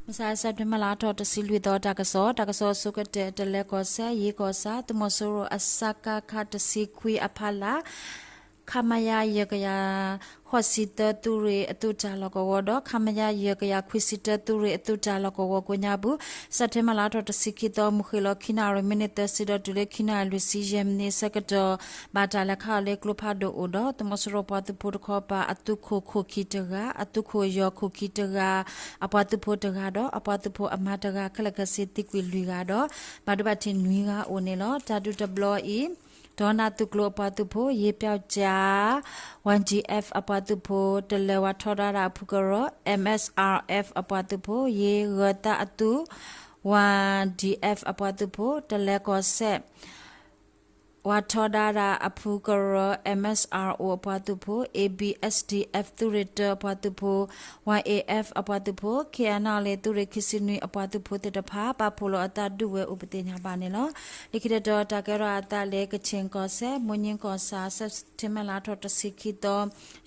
မုၢ်ဆါ စဲးပထ့ဘၢၣ်လါထီၣ်တဆံလွံၢ်သီ တၢ်ကစီၣ်, တၢ်ကစီၣ်အဆိကတၢၢ် တလဲၤကီၢ်စဲၣ် ယ့ကီၢ်ဆၣ် သုးမီၤစိရိၤအ စကခ တဆံခွံအဖီလာ် ခမရ ယဲၢ်ကယၤဃိးဆံသၢ သုးရ့ၣ်အသုးတၢ်လီၢ်ကဝီၤဒီး ခမရ ယဲၢ်ကယၤခွံဆံတၢ သုးရ့ၣ်အသုးတၢ်လီၢ်ကဝီၤကိးညါပူၤ စဲးပထ့ဘၢၣ်လါထီၣ်တဆံခံသီ မုၢ်ဃ့ၢ်လီၤခံနၣ်ရံၣ် မံးနံးသၢဆံဒီးတုၤလၢခံနၣ်ရံၣ် လွံၢ်ဆံယဲၢ်မံးနံးဆၢကတီၢ် ဘၣ်တၢ်လဲၤခးအီၤလၢကျိဖးဒိၣ်အိၣ်ဒီး သုးမီၤစိရိၤပှၤသုးဖိတခီပၤ အသုးခိၣ်ခိၣ်ခံတဂၤ, အသုးခိၣ်ယီၤခိၣ်ခံတဂၤ, အပှၤသုးဖိတဂၤဒီး အပှၤသုးဖိအမါတဂၤ ခဲလၢာ်ခဲဆ့သံကွံာ်လွံၢ်ဂၤဒီး ဘၣ်ဒိဘၣ်ထံးနွံဂၤအိၣ်န့ၣ်လီၤ. တၢ်ဒုးတဘျီအံၤ ဒီနၢ်သုးကျိၤအပှၤသုးဖိ ယ့ပျီကၠၣ် ဝၣ်ဒံၣ်အဲၣ်ဖ် အပှၤသုးဖိ တလၢၤဝၤထီဒါဒၣ်အဖုကရၢ MSRF အပှၤသုးဖိ ယ့ဂၢၤသၣ်အသုး ဝၣ်ဒံၣ်အဲၣ်ဖ် အပှၤသုးဖိ တလဲၤကီၢ်စဲၣ် ဝၤထီဒါဒၣ်အဖုကရၢ MSRO အပှၤသုးဖိ ABSDF သုးရ့ၣ်တၢအပှၤသုးဖိ YAF အပှၤသုးဖိ KNLA သုးရ့ၣ်ခံဆံနွံအပှၤသုးဖိသ့ၣ်တဖၣ် ပာ်ဖှိၣ်လီၤအသးဒုးဝဲအိၣ်ပသ့ၣ်ညါဘၣ်န့ၣ်လီၤ. လၢခံတတီၤ တၢ်ကဲထီၣ်အသးလၢ ကခ့ၣ်ကီၢ်စဲၣ် မိၢ်ညၣ်ကီၢ်ဆၣ် စဲးပထ့ဘၢၣ်လါထီၣ်တဆံခံသီ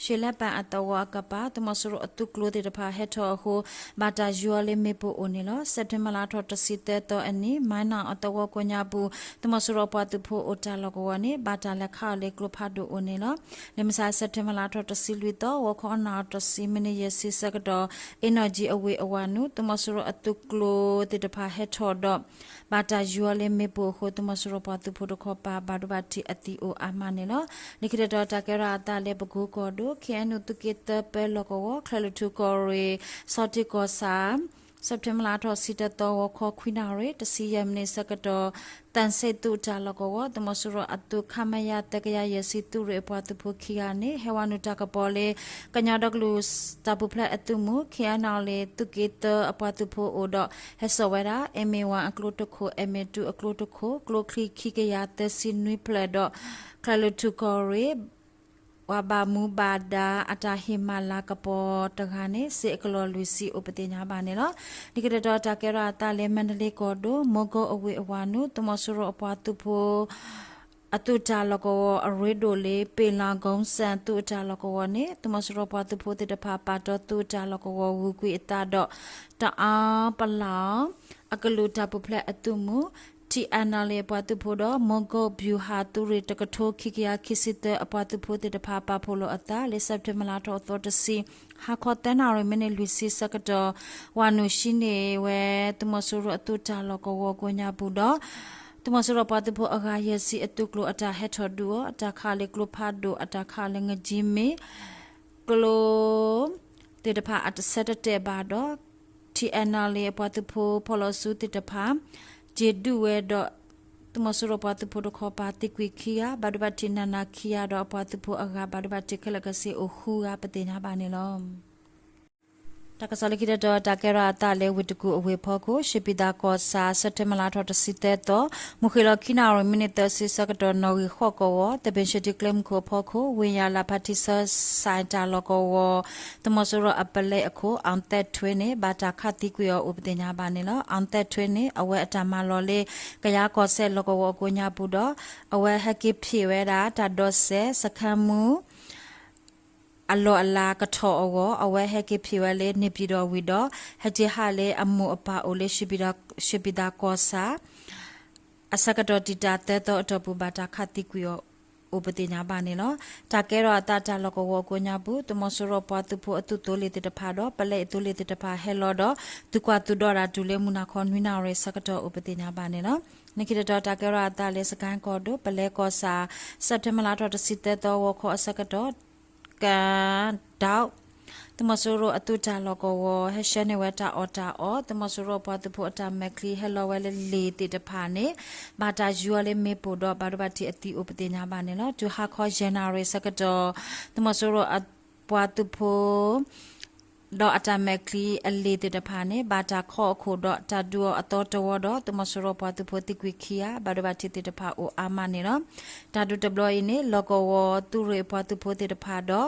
ရှ့လဲပၣ်အသဝီအကပၤ သုးမီၤစိရိၤအသုးကျိၤသ့ၣ်တဖၣ်ဟဲထီၣ်အဃိ ဘၣ်တၢ်ယူၤအီၤလၢမ့ၣ်ပိၢ်အိၣ်န့ၣ်လီၤ. စဲးပထ့ဘၢၣ်လါထီၣ်တဆံသၢသီအနံၤ မၤနၣ်အသဝီကိးညါပူၤ သုးမီၤစိရိၤအပှၤသုးဖိအိၣ်တၢ်လီၢ်ကဝီၤန့ၣ် ဘၣ်တၢ်လဲၤခးအီၤလၢကျိဖးဒိၣ်အိၣ်န့ၣ်လီၤ. လၢမုၢ်ဆါ စဲးပထ့ဘၢၣ်လါထီၣ်တဆံလွံၢ်သီ ဂီၤခီနၣ်ရံၣ်တဆံ မံးနံးယဲၢ်ဆံဆၢကတီၢ် အ့ၣ်နီၣ်ကၠံအဝ့ၢ်အဝၤနုာ် သုးမီၤစိရိၤအသုးကျိၤသ့ၣ်တဖၣ်ဟဲထီၣ်ဒီး ဘၣ်တၢ်ယူၤအီၤလၢမ့ၣ်ပိၢ်အဃိ သုးမီၤစိရိၤပှၤသုးဖိတခီပၤ ဘၣ်ဒိဘၣ်ထံးအသံအိၣ်အါမးန့ၣ်လီၤ. လၢခံတတီၤ တၢ်ကဲထီၣ်အသးလၢ ပကိကီၢ်ဒိၣ် KNU သုးက့သၢပၢလီၢ်ကဝီၤ ချၢၣ်လွံၢ်ထူၣ်ကီၢ်ရ့ၣ် ဆီထံးကီၢ်ဆၣ် စဲးပထ့ဘၢၣ်လါထီၣ်ဆံတသီ ဂီၤခီခွံနၣ်ရံၣ် တဆံယဲၢ်မံးနံးဆၢကတီၢ် သၣ်စ့ၣ်သုးတၢ်လီၢ်ကဝီၤ သုးမီၤစိရိၤအသုး ခမရ သၢကယၤယဲၢ်ဆံ သုးရ့ၣ်အပှၤသုးဖိခံဂၤန့ၣ် ဟဲဝဲနုာ်တၢ်ကပီၤလၢ ကညီဒီကလုာ်တၢ်ပူၤဖျဲးအသုးမုၢ် KNLA သုးက့သၢအပှၤသုးဖိအအိၣ်ဒီး ဟဲစိာ်ဝဲဒၣ် MA one အကျိတခိၣ် MA two အကျိတခိၣ် ကျိချံခံကယၤသၢဆံနွံဖျၢၣ်ဒီး ချၢၣ်လွံၢ်ထူၣ်ကီၢ်ရ့ၣ် ပှၤဘၣ်မူဘၣ်ဒါအတၢ်ဟ့ၣ်မၤလၤကပီၤတဂၤန့ၣ် စ့အကလီၢ်လွံၢ်ဆံအိၣ်ပသ့ၣ်ညါဘၣ်န့ၣ်လီၤ. လၢခံတတီၤ တၢ်ကဲထီၣ်အသးလၢ မါဒလ့ကီၢ်ဒိၣ် မိၢ်ကိၢ်အဝ့ၢ်အဝၤနုာ် သုးမီၤစိရိၤအပှၤသုးဖိ အသုးတၢ်လီၢ်ကဝီၤအရ့ဒိၣ်လၢ ပ့ၤလၤကီၢ်စဲၣ်သုးတၢ်လီၢ်ကဝီၤန့ၣ် သုးမီၤစိရိၤပှၤသုးဖိသ့ၣ်တဖၣ် ပာ်တီသုးတၢ်လီၢ်ကဝီၤ ဂုၤကွံာ်အသးဒီး တအၣ်ပလီၢ် အကလုာ်တၢ်ပူၤဖျဲးအသုးမုၢ် TNLA အပှၤသုးဖိဒီး မိၢ်ကိၢ်ဗျူဟာ သုးရ့ၣ်တကထိခံကယၤခံဆံသၢ အပှၤသုးဖိသ့ၣ်တဖၣ် ပာ်ဖှိၣ်လီၤအသးလၢ စဲးပထ့ဘၢၣ်လါထီၣ်အသီတဆံ ဟါခီသၢနၣ်ရံၣ် မံးနံးလွံၢ်ဆံဆၢကတီၢ် ဝၤနုာ်ဟံးန့ၢ်ဝဲ သုးမီၤစိရိၤအသုးတၢ်လီၢ်ကဝီၤကိးညါပူၤဒီး သုးမီၤစိရိၤပှၤသုးဖိအဂၤယဲၢ်ဆံအသုးကျိၤအတၢ်ဟဲထီၣ်ဒုးအီၤ အတၢ်ခးလၢကျိဖးဒိၣ် အတၢ်ခးလၢငကၠံမ့ၢ် ကျိ သ့ၣ်တဖၣ်အတဆၢတတဲာ်ဘၣ်ဒီး TNLA အပှၤသုးဖိဖီၣ်လီၤစုသ့ၣ်တဖၣ် က့ၤဒုးဝဲဒီး သုးမီၤစိရိၤပှၤသုးဖိတခီပၤသံကွံာ်ခံဂၤ ဘၣ်ဒိဘၣ်ထံးနးနးခံဂၤဒီး အပှၤသုးဖိအဂၤဘၣ်ဒိဘၣ်ထံးခဲလၢာ်ခဲဆ့အိၣ်ဃုဂၤပသ့ၣ်ညါဘၣ်န့ၣ်လီၤ. တၢ်ကစီၣ်လၢခံတတီၤ တၢ်ကဲထီၣ်အသးလၢဝ့ၢ်တကူၣ်အဝ့ၢ်ဖီခိၣ် ရှ့ပံၤသးကီၢ်ဆၣ် စဲးပထ့ဘၢၣ်လါထီၣ်တဆံသၢသီ မုၢ်ဃ့ၢ်လီၤခံနၣ်ရံၣ် မံးနံးသၢဆံဆၢကတီၢ် နီၣ်ဂံၢ်ဃိးကဝီၤ သဘ့ၣ်ၡတံကျဲမုၢ်ခိၣ်အဖီခိၣ် ဝ့ၢ်ယၤလးဖါတံၣ်ဆၢစဲၣ်တၢ်လီၢ်ကဝီၤ သုးမီၤစိရိၤအပလဲအခိၣ် အောင်သက်ထွေးန့ၣ် ဘၣ်တၢ်ခးသံကွံာ်အီၤအိၣ်ပသ့ၣ်ညါဘၣ်န့ၣ်လီၤ.အောင်သက်ထွေးန့ၣ် အဝဲအတၢ်မၤလီၤလၢ ကယၤကီၢ်စဲၣ်လီၢ်ကဝီၤအကိးညါပူၤဒီး အဝဲဟဲက့ၤဖံးဝဲဒၣ်တၢ်ဒိးစဲးစခန်းမှူး အလီၢ်အလၤကထီၣ်အဂီၢ် အဝဲဟဲက့ၤဖံးဝဲလၢ နေပြည်တော် ဝံၤဒီး ဟဲက့ၤဟးလၢအမိၢ်အပၢ်အိၣ်လၢ ရှ့ပံၤသးကီၢ်ဆၣ် အဆၢကတီၢ်တံာ်တာ်သၢသီအတီၢ်ပူၤ ဘၣ်တၢ်ခးသံကွံာ်အီၤအိၣ်ပသ့ၣ်ညါဘၣ်န့ၣ်လီၤ. တၢ်ကဲထီၣ်အသးတၢ်လီၢ်ကဝီၤအကိးညါပူၤ သုးမီၤစိရိၤပှၤသုးဖိအသုးသိလ့ၣ်သ့ၣ်တဖၣ်ဒီး ပလဲအသုးလ့ၣ်သ့ၣ်တဖၣ်ဟဲလီၤဒီး သုးကွၢ်သုးဒီတၢ်တုၤလၢမုၢ်နၤခီနွံနၣ်ရံၣ်ဆၢကတီၢ်အိၣ်ပသ့ၣ်ညါဘၣ်န့ၣ်လီၤ. လၢခံတတီၤ တၢ်ကဲထီၣ်အသးလၢ စကဲၣ်ကီၢ်ဒိၣ် ပလဲကီၢ်ဆၣ် စဲးပထ့ဘၢၣ်လါထီၣ်တဆံသၢသီ ဂီၤခီအဆၢကတီၢ် ကၣ်ဒိၣ် သုးမီၤစိရိၤအသုးတၢ်လီၢ်ကဝီၤ ဟဲဆှၢန့ၢ်ဝဲတၢ်အီၣ်တၢ်အီ သုးမီၤစိရိၤပှၤသုးဖိအတၢ်မဲာ်ချံဟဲလီၤဝဲလၢလ့ၣ်သ့ၣ်တဖၣ်န့ၣ် ဘၣ်တၢ်ယူၤအီၤလၢမ့ၣ်ပိၢ်ဒီး ဘၣ်ဒိဘၣ်ထံးအသံအိၣ်ပသ့ၣ်ညါဘၣ်န့ၣ်လီၤ. တုၤဟါခီယဲၢ်နၣ်ရံၣ်ဆၢကတီၢ် သုးမီၤစိရိၤအပှၤသုးဖိ ဒီးအတၢ်မဲာ်ချံအလ့ၣ်သ့ၣ်တဖၣ်န့ၣ် ဘၣ်တၢ်ခီအခိၣ်ဒီးတၢ်ဒုးအီၤအသီတဝီဒီး သုးမီၤစိရိၤပှၤသုးဖိသံကွံာ်ခံဂၤ ဘၣ်ဒိဘၣ်ထံးသ့ၣ်တဖၣ်အိၣ်အါမးန့ၣ်လီၤ. တၢ်ဒုးတဘျီအံၤန့ၣ် လီၢ်ကဝီၤသုးရ့ၣ်အပှၤသုးဖိသ့ၣ်တဖၣ်ဒီး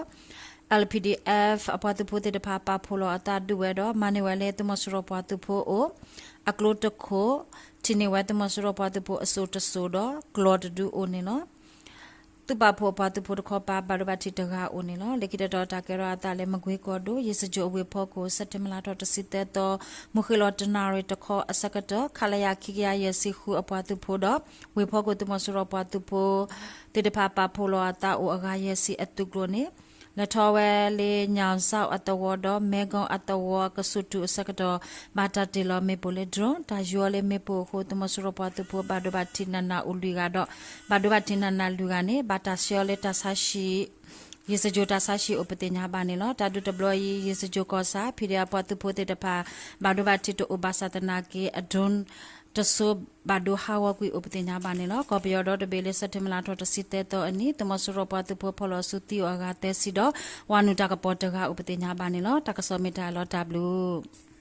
LPDF အပှၤသုးဖိသ့ၣ်တဖၣ် ပာ်ဖှိၣ်လီၤအသးဒုးဝဲဒီး မၤန့ၢ်ဝဲလၢသုးမီၤစိရိၤပှၤသုးဖိအအိၣ် အကျိတခိၣ်, ထံၣ်န့ၢ်ဝဲသုးမီၤစိရိၤပှၤသုးဖိအစိၣ်တစိၣ်ဒီး ကျီၢ်တဒုအိၣ်န့ၣ်လီၤ. သုးပာ်ဖှိၣ်အပှၤသုးဖိတခီပၤ ဘၣ်ဒိဘၣ်ထံးတဂၤအိၣ်န့ၣ်လီၤ. လၢခံတတီၤတၢ်ကဲထီၣ်အသးလၢ မကွ့ကီၢ်ဒိၣ် ယ့ၣ်စကြိၣ်အဝ့ၢ်ဖီခိၣ် စဲးပထ့ဘၢၣ်လါထီၣ်တဆံသၢသီ မုၢ်ဃ့ၢ်လီၤတနၣ်ရံၣ်တခီအဆၢကတီၢ် ခလရ ခံကယၤယဲၢ်ဆံဃုအပှၤသုးဖိဒီး ဝ့ၢ်ဖီခိၣ်သုးမီၤစိရိၤပှၤသုးဖိ သ့ၣ်တဖၣ်ပာ်ဖှိၣ်လီၤအသးအိၣ်အဂၤယဲၢ်ဆံအသုးကျိၤန့ၣ် လဲၤထီၣ်ဝဲလၢ ညၣ်စၣ် အသဝီဒီး မဲကီၢ် အသဝီအကဆူးတူာ်အဆၢကတီၢ် ဘၣ်တၢ်တ့ၢ်လီၤမ့ၣ်ပိၢ်လၢ drone တၢ်ယူၤအီၤလၢမ့ၣ်ပိၢ်အဃိ သုးမီၤစိရိၤပှၤသုးဖိဘၣ်ဒိဘၣ်ထံးနးနးအိၣ်လွံၢ်ဂၤဒီး ဘၣ်ဒိဘၣ်ထံးနးနးလွံၢ်ဂၤန့ၣ် ဘၣ်တၢ်ဆှၢအီၤလၢတၢ်ဆါဟံၣ် ယ့ၣ်စကြိၣ်တၢ်ဆါဟံၣ်အိၣ်ပသ့ၣ်ညါဘၣ်န့ၣ်လီၤ. တၢ်ဒုးတဘျီအံၤ ယ့ၣ်စကြိၣ်ကီၢ်ဆၣ် ဖံးဒဲးအပှၤသုးဖိသ့ၣ်တဖၣ် ဘၣ်ဒိဘၣ်ထံးတအိၣ်ဘၣ်ဆၣ်သနာ်က့ အdrone တစိၤဘၣ်ဒိဟးဂီၤကွံာ်အိၣ်ပသ့ၣ်ညါဘၣ်န့ၣ်လီၤ. ကီၢ်ပယီၤဒီတဘ့ၣ်လၢ စဲးပထ့ဘၢၣ်လါထီၣ်တဆံသၢသီအနံၤ သုးမီၤစိရိၤပှၤသုးဖိဖီၣ်လီၤဆူသံအိၣ်အဂၤသၢဆံဒီး ဝၤနုာ်တၢ်ကပီၤတဂၤအိၣ်ပသ့ၣ်ညါဘၣ်န့ၣ်လီၤ. တၢ်ကစီၣ်မ့ၢ်တၢ်အလီၤတၢ်ဘျုး